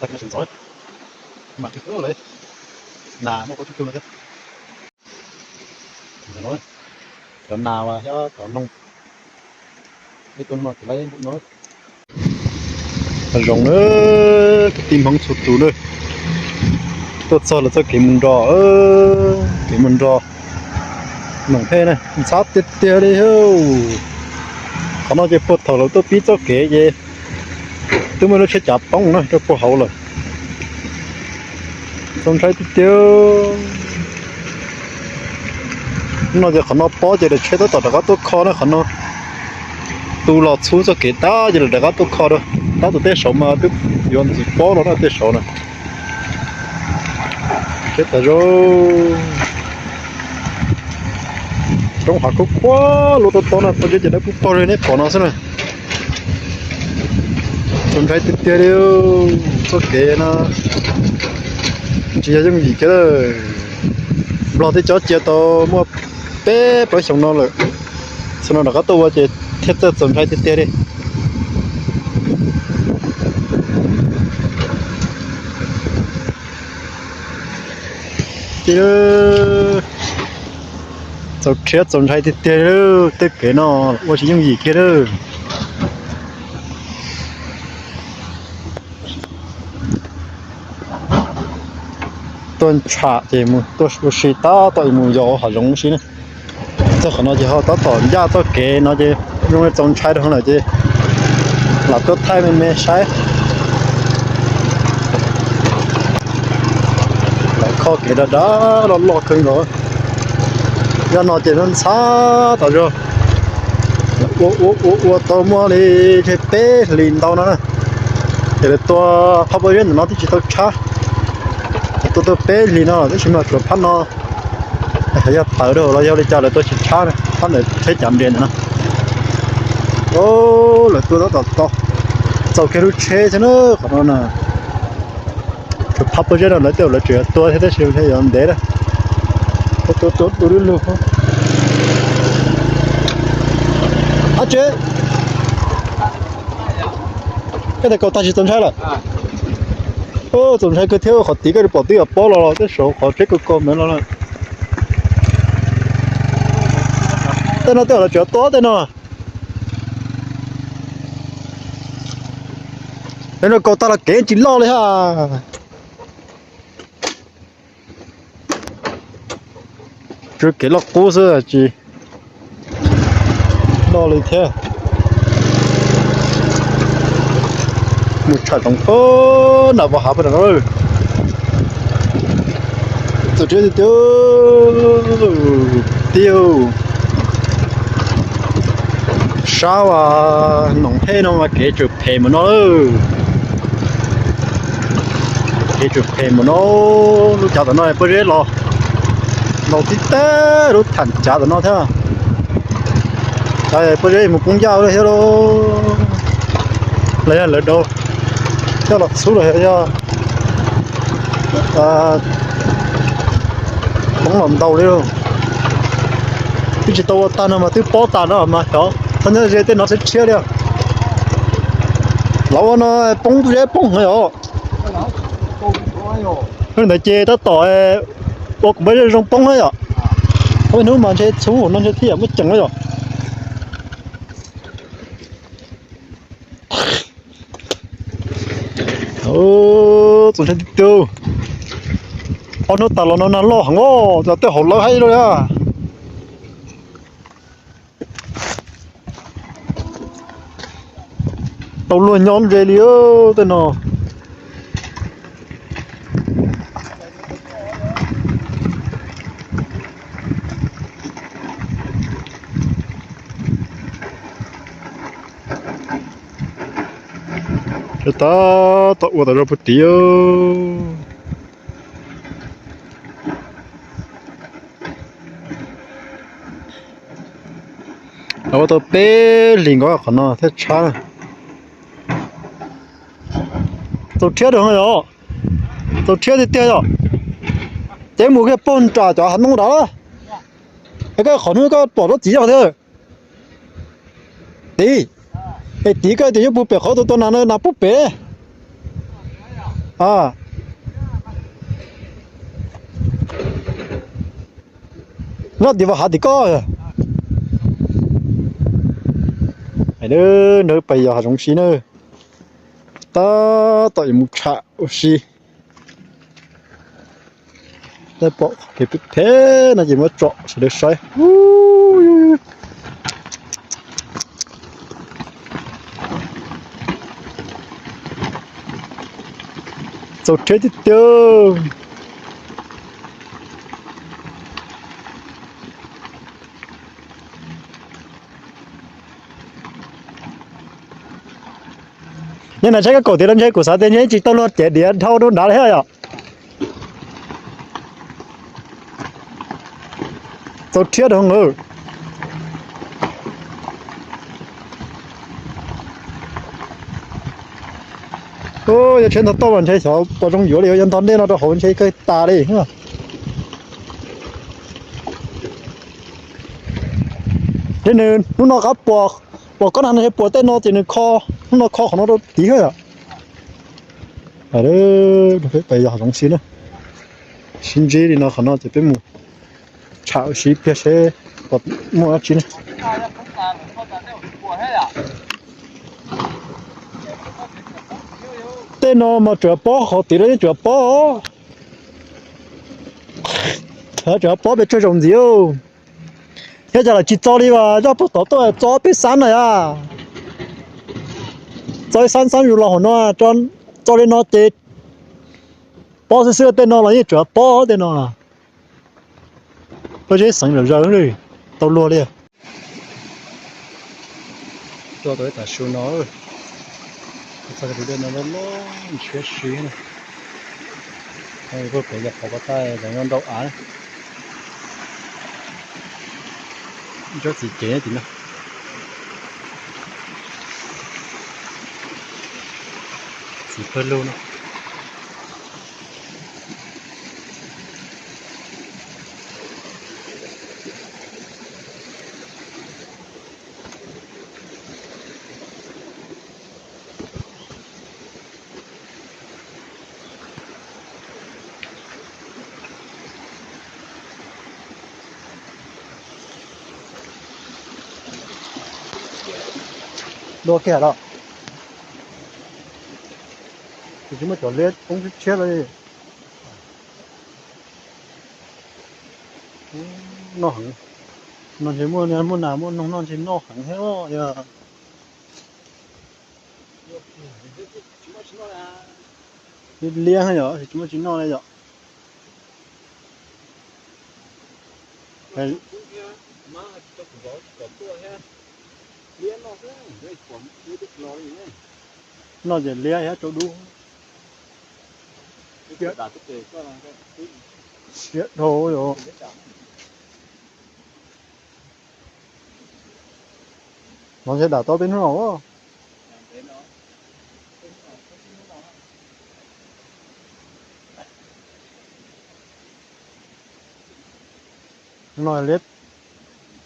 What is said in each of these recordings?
Tag kis sawv ntxov mas tsis kub lawm, nas muaj kuv tub tug no thiab. Cov nas thiab cov noog, ib tug no ces laib npum no. Zoo na, kwv tij Hmoob txhua tus na, tuaj txog lawv txoj kev mus nrog, kev mus nrog Noom Hej na, ntxhab tiag tiag li. Qhov no ces puag thaum lawv tuaj pib txoj kev ces twb muaj lub tsheb cav poob na rau puag hauv lawm. Txaus ntshai tiag tiag. No ces qhov no pob ces lawv tsheb tab tom rov qab tuaj kho na, qhov no tu los txhub txoj kev tag ces lawv rov qab tuaj kho rau. Tab tom tej saud mas twb yuav ntxiv pob los na tej saud na. Tsheb tas zog. Roob hav khuab khuab luaj tob tob no, pob zeb ces dawb paug li nej pom no xwb na. Txaus ntshai tiag tiag li, txoj kev no tsis yog yooj yim kiag lawm. Nplog twb cob cia tau muaj peb plaub xyoo no lawm, xyoo no rov qab tuaj ua ces thiaj txawj txaus ntshai tiag tiag li. Ces txaus rhiab txaus ntshai tiag tiag li, tej kev no ua tsis yooj yim kiag lawm. Tuaj ntsham ces mus tuaj ua si tab tom mus yos hav zoov si na. Txog qhov no ces ho tab tom ncaj txoj kev no ces zoo li txaus ntshai rau lawm ces lam tuaj thaij me me saib. Lawv kho kev dav dav loj loj kawg nkaus. Yog no ces ntxhab tas zog. Ua ua ua ua tau muaj li ntshe peb hlis ntau no na. Ces lawv tua phab pob zeb ntawm no twb tsis tau tshab. Tua tau peb hlis no tab sis mas tsuas phab no, yog tawv rau los yog li cas lawv tua tsis tshab, phab ntawm tsheb cav nres ntawm no. Lawv tua tab tom txaus kiag lub tsheb thiab na qhov no na. Tsuas phab pob zeb no lawv tej zaum lawv tseem yuav tua thiab tab sis yuav ntev na. Tua tua tua du lug lug. Ab tsev, koj tes kaus tag tsis txaus ntshai lawm. Txaus ntshai kawg thiab, qhov tid koj pom twb yog pob los los tej saud qhov tsheb kaus kaus ntawd los lawm. Tej no tej zaum lawv tseem tua tej no. Tej no kaus tag los kev tsis loj li ha. Tsuas kev loj qub xwb tsis loj li thiab. Mus tsham zoov puag nram Vaj Hav puag nram no. Txaus rhiab tiag tiag. Sab uas Noom Hej no mas kev tseem phem mus no. Kev tseem phem mus no. Lub cav tom no pob zeb los ntau tib teg lub tham cav tom no thiab. Pob zeb mus poob ncaj thiab lauj. Los yog lawv rau coj los txhub los yog poob los ntau li lauj. Twb tsis tau ua tag no mas twb pob tas no mas xyov txhob nyob ze tej no tshiab tshiab li. Lawv ua no poob zeb poob heev os. Ntawd ces tab tom ua kuv npaj zej zoo poob na yom. Hnub mas ntshe txhub no ntshe thiaj yam muaj ceem na yom. Txaus ntshai tiag tiag. Ob hnub tas los no nag loj heev os, tej hauv lawv haib lawm a. Tau luag nyob ze li tej no. Tab tom ua tas zog puag tid. Ua tau peb hlis nkaus qhov no thiaj tshab. Txaus rhiab rau yom, txaus rhiab tiag tiag yom. Ces mus kiag puag nram cov hav ntoo ntawd. Es koj qhov hnub koj pom rab txiv zog thiab. Tid, es tid koj tias yuav puag pem qhov tua tua nas, nas puag pem. A, nyob tim vaj hav tim koj. Hais nawb, nrog pais yos hav zoov si na. Tab tom yuav mus tsham ua si. Pom qhov kev phem phem no ces muab tsom sawv daws saib. Txaus rhiab tiag tiag. Nyob na, saib koj kaum tiav los ntshe kuv xav tias ntshe tsis tau luag cev diav dhau rau nrad li thiab yom. Txaus rhiab dhau lawm. Yog tsheb ntog toj mas ntshe xyov puas zoo yuav li, yog ntog dej no rau hauv ntshe kawg tas li. Thiab nws hnub no qab pom, pom koj na, nws puas tej no ces nws kho, hnub no kho qhov no rau tid yom. Peb yos hav zoov si na, sib ntsib li no qhov no ces peb mus tsham ua si ib pliag seb muaj dab tsi ne. Tej no mas tsuas pob qhov tid los yeej tsuas pob. Tsuas pob pes tsawg zaum ntxiv. Thiab cas lawv tsis txo li as, zaj puag tod tuaj txo peb xab na yom. Txo ib xab xab zus los hauv no, txo li no ces pob xwb xwb, tej no los yeej tsuas pob tej no. Pob zeb xeev zom zaws li, tau luag li. Tuaj tau ib tag su no, txog tus dej no loj loj ntshiab si na. Peb yog qhov ko taj los nyob nrau av. Tsob txiv cev tim no, txiv pawg lug no. Dua kiag los, tsis muaj cov liab poob tshiab tshiab li. Noj heev, no ntshe muaj, muaj nas muaj noog noj ntshe noj heev thiab yog. Liab yom, tsis muaj tsis noj li yom. Noj ces liab thiab tsau dub. Siab dhau yom. No ntshe dam tau peb hnub no. No liab,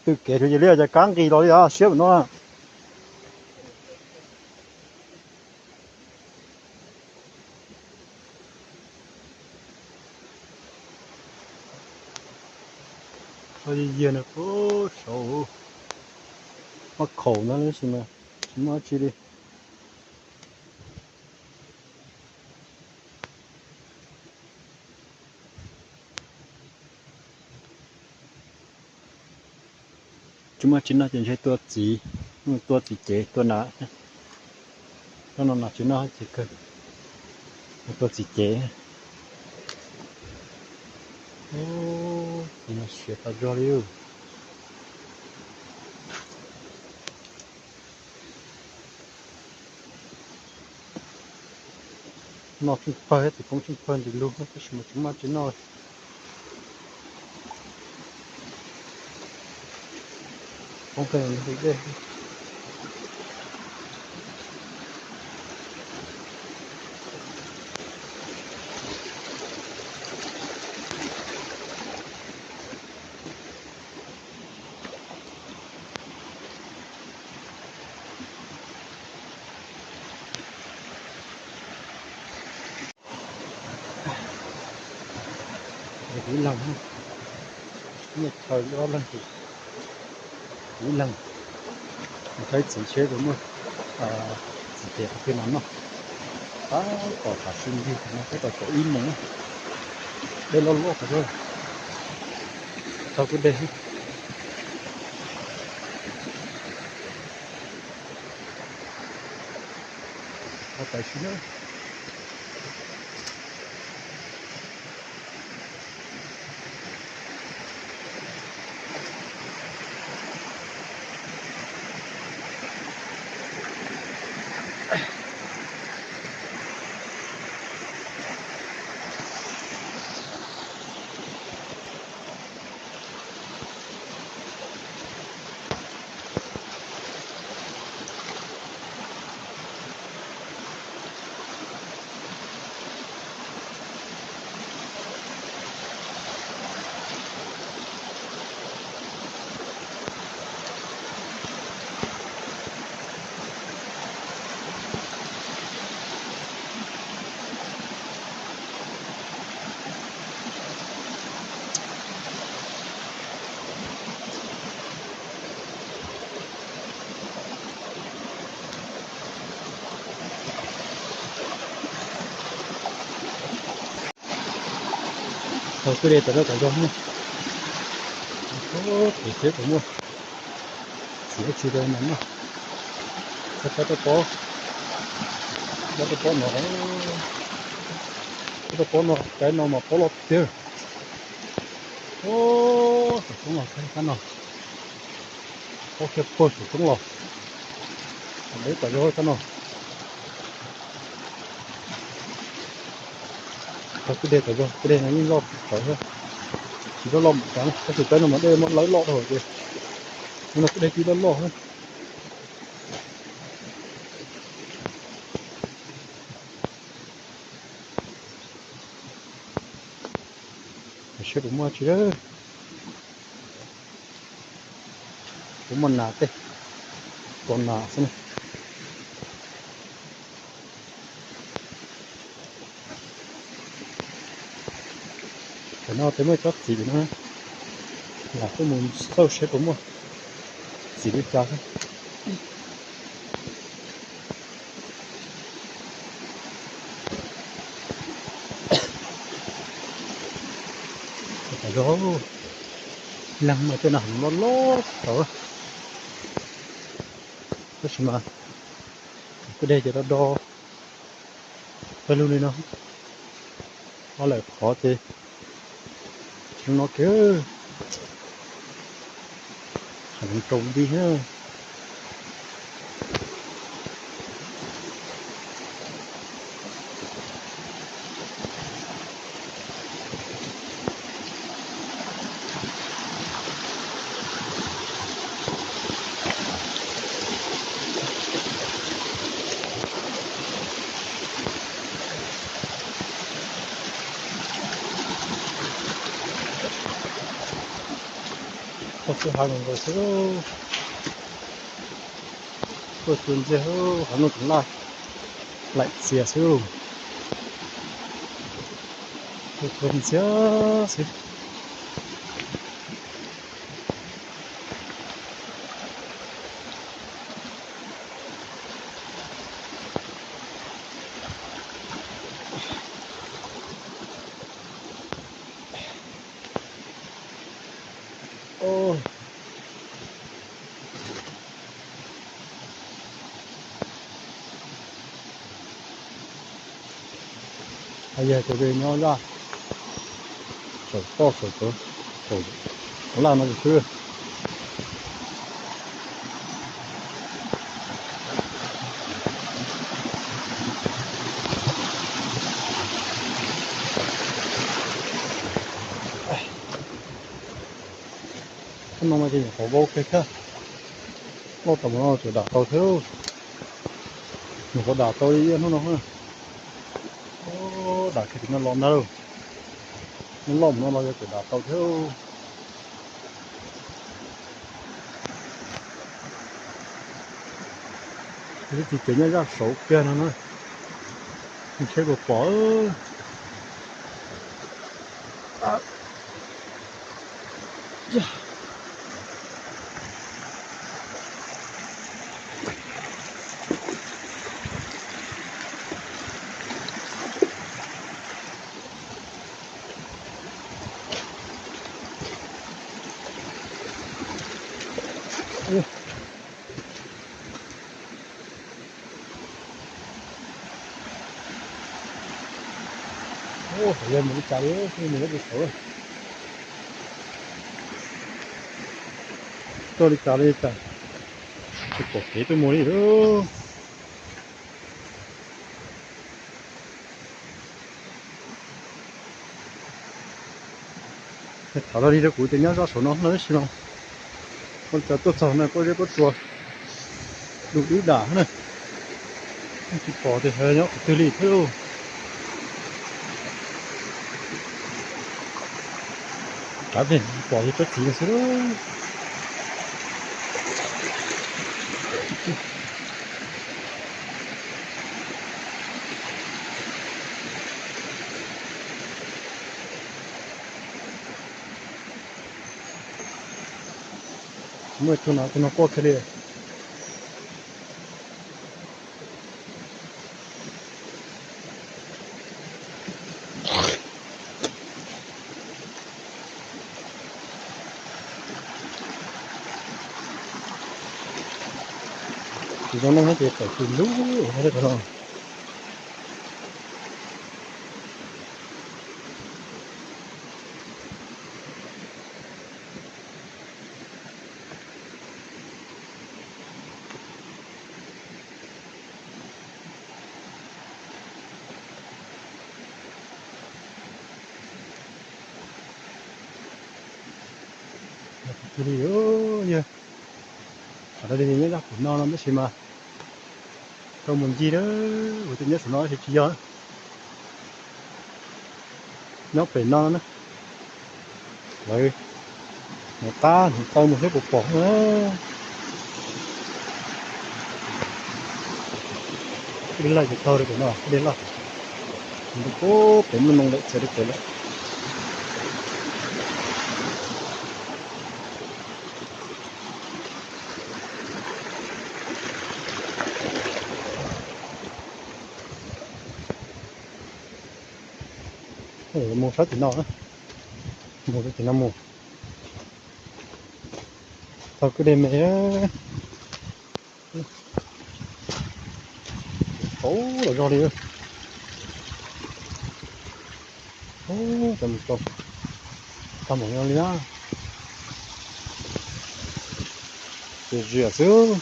tw kev tsuas yog liab cas kab nqis los li os, siab ua no. Qhov yig yig no puag saud, muaj khaum ntag tab sis mas tsis muaj dab tsi li. Tsis muaj tsis noj ces ntshe tua txiv, tua txiv cev tua nas. Cov no nas tsis noj ces kawg, tua txiv cev. Txiv no siav tas zog li. Noj tsheej pawg, txiv poob tsheej pawg nti lug tab sis mas tsis muaj tsis noj li. Poob pawg nti dej. Ib leeg, ib chaw ob leeg, ib leeg. Saib txiv seb puas muaj txiv tes qhov twg los noj. Tab tom tam sim ntsis no tab tom kaum ib moos, dej loj loj tas zog, tau kuj dej. Tam sim no Tau kwj dej tas zog tas zog na. Txiv seb puas muaj txiv dab tsi rau mas noj. Txog rau pob, rau pob no, rau pob no, kab no mas pob loj tiag. Saum roob los kab no, pob kiag puag saum roob los, deb tas zog kab no. Tau kwj dej tas zog, kwj dej no yeej loj tsawv thiab, tsis loj loj npaum cas, tab sis peb no mas dej muab lawb loj dhau ces, no kwj dej tsis loj loj thiab. Seb puas muaj tsi, puas muaj nas tej, tua nas xwb na. Tam no twb muaj tsob txiv no, lam tuaj mus xauj seb puas muaj txiv li cas xwb. Tam zog leeg mas tej no heev loj loj tau, tab sis mas kwj dej ces do do pawg lug li no, ob lawm qhov ces zoo no kiag, heev rau nti thiab. Tuaj xwb hav nkaus xwb, tuaj tsuas ntxiag, hav no tseem laj, laim txias xwb, tuaj tsuas ntxiag xwb. Yog cov nyob zaj saum toj saum tod, saum laj no xwb. Hnub no mas ces nyuam qhuav vau kiag thiab, loj tas mus no tseem dam tau thiab. Nyuam qhuav dam tau ib hnub no, dam kiag tim no los ntag lauj. Loj mus no los yog tseem dam tau thiab. Ib txhia ces nyob zaj saud kiag no na, seb puas pom. Yog mus li cas li, mus li saud, tuaj li cas li cas, tsis pom kev tuaj mus li. Tham los li rau kuv tias nyob zaj saum no no tab sis mas ua li cas tuaj txog no pob zeb pob tsuas du dub dam na, tsis pom tias nyob qhov twg li thiab lauj. Kav tias pom yog tsob txiv no xwb lauj. Muaj tus no, tus no quaj kiag li. Tsis zoo neej thiab ces tawm tsis lub no. Yog, qhov no nyob zaj pem no no tab sis mas tau mus ncig lawm, ua tias nyob saum no tab sis tsis yog. Nyob pem no na, lawv mus qab mus taw mus thiab puas pom na. Dej laj ces taug rau pem no, dej laj. Pem muaj noo lawm txiav rau pem lawm. Mus sab tim no, mus rau tim no mus. Tau kwj deg me. Tau los zog li. Tau mus tau, tau mus no li na. Ziam xwb.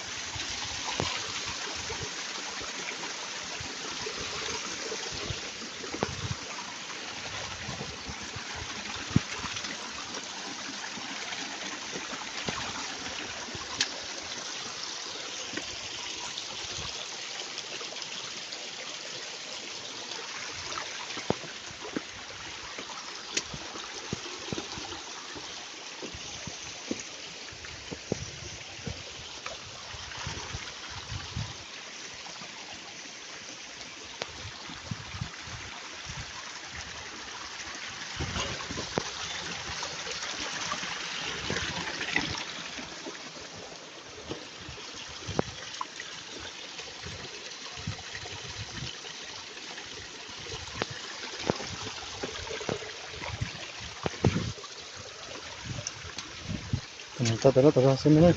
Tau tawm lub tau zog xwb na,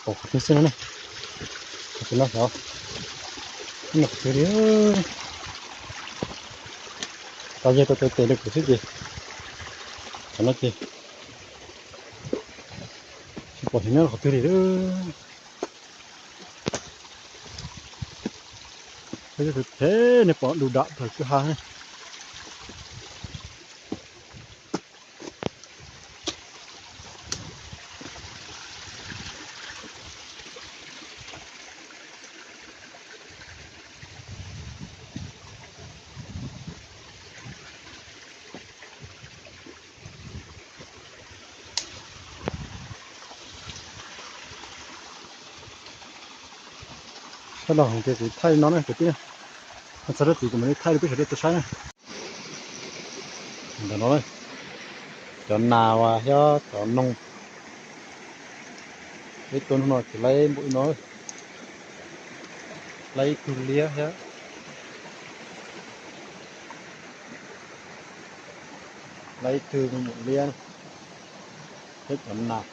pom qhov twg xwb no na. Qhov twg no xyov, qhov twg li. Tau yog tau tes rau kuv xwb ces qhov no ces tsis pom qhov twg li lawm. Peb tus thev nej pom du dam tawm kwj ha. Sab no ces kuv thaij no na kwv tij na. Txog rau tid kuv mam li thaij rau peb sawv daws tau saib na. Ntawm no na, Cov nas thiab cov noog. Peb tuaj hnub no ces laib npaum li no, laib ib tug liab thiab, laib ib tug me nyuam liab thiab cov nas.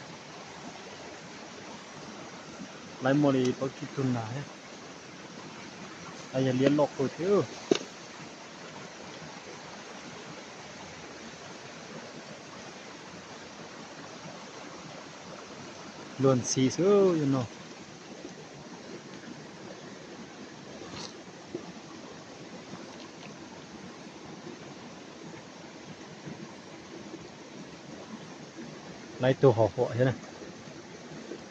Laib muaj li plaub tsib tug nas thiab. Yog liab loj kawg thiab. Luag ntxhi xwb no. Laib tug hom huam thiab,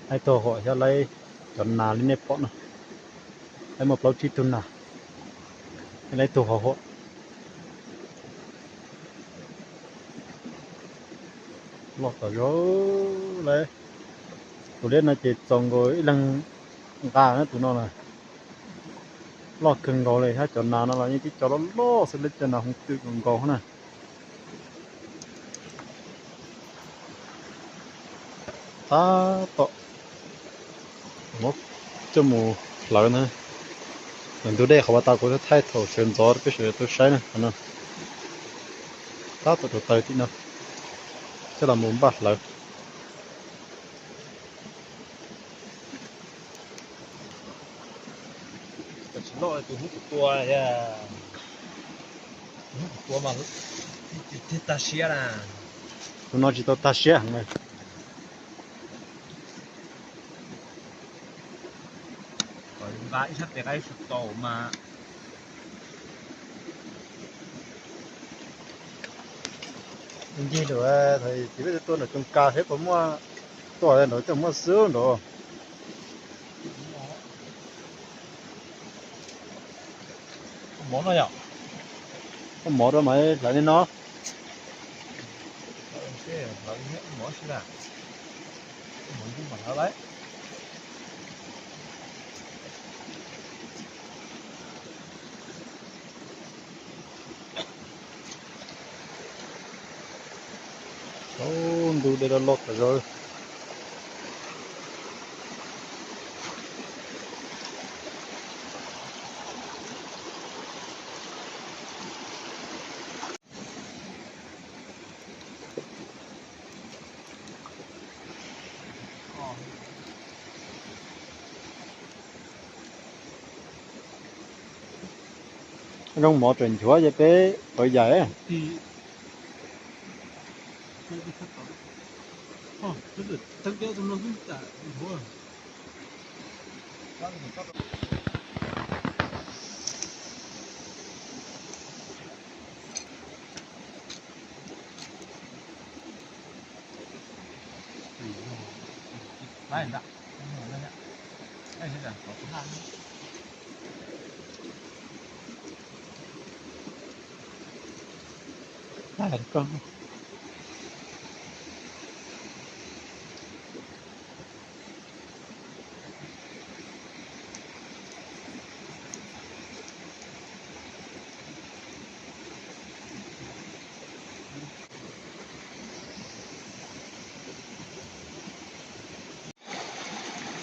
laib tug hom huam thiab laib cov nas li nej pom no. Laib muaj plaub tsib tug nas, laib tug hom huam. Loj tas zog lawm. Tus liab no ces txaus nkaus ib leeg nqa na tus no na. Loj kawg nkaus li thiab cov nas no los yeej tib co loj loj xwb, lawv cov nas hoov twm nkaus nkaus na. Tab tom muab coj mus hlawv na. Ntug dej qhov pas tas kuv thaij thaum sawv ntxov peb sawv daws tuaj saib na. Tab tom rau taws tim no, coj los mus npaj hlawv. Tsis loj tus hnub kuv tua, hnub kuv tua mas thiaj tag siab na. Tus no tsis tau tag siab heev na. Nqa ib sab tes qaib sab tau mas. Ncig lawm, thaum chiv peb tuaj nram Coos Kas thiab puas muaj, tuaj nraud coj muaj xwb nraud. Koj mov rau mas hlawv li no. Ntug dej loj loj tas zog. Zoo mov tseem nchuav ces peb pawv yaim.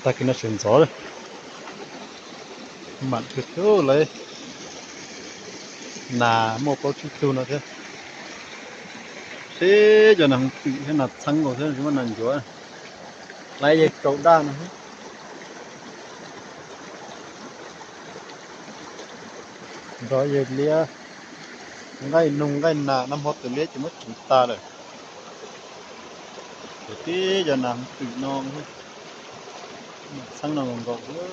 Tag kis no sawv ntxov lawm, mam kawg tug lawv, nas muaj plaub tsib tug no thiab. Seb cov nas hoov twm thiab nas txheeb nkaus thiab tsis muaj nas ncuav. Lawv yawg kaus daj no, nrog yawg liab, nqaij noog nqaij nas, nag hmo tus liab ces muab tsuv tas lawm. Ces tib cov nas hoov twm no, nas txheeb no nkaus nkaus.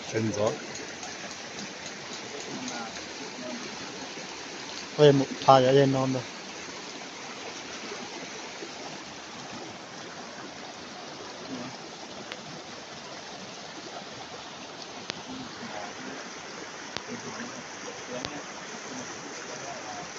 Sawv ntxov, mus pha yov yog no ntag.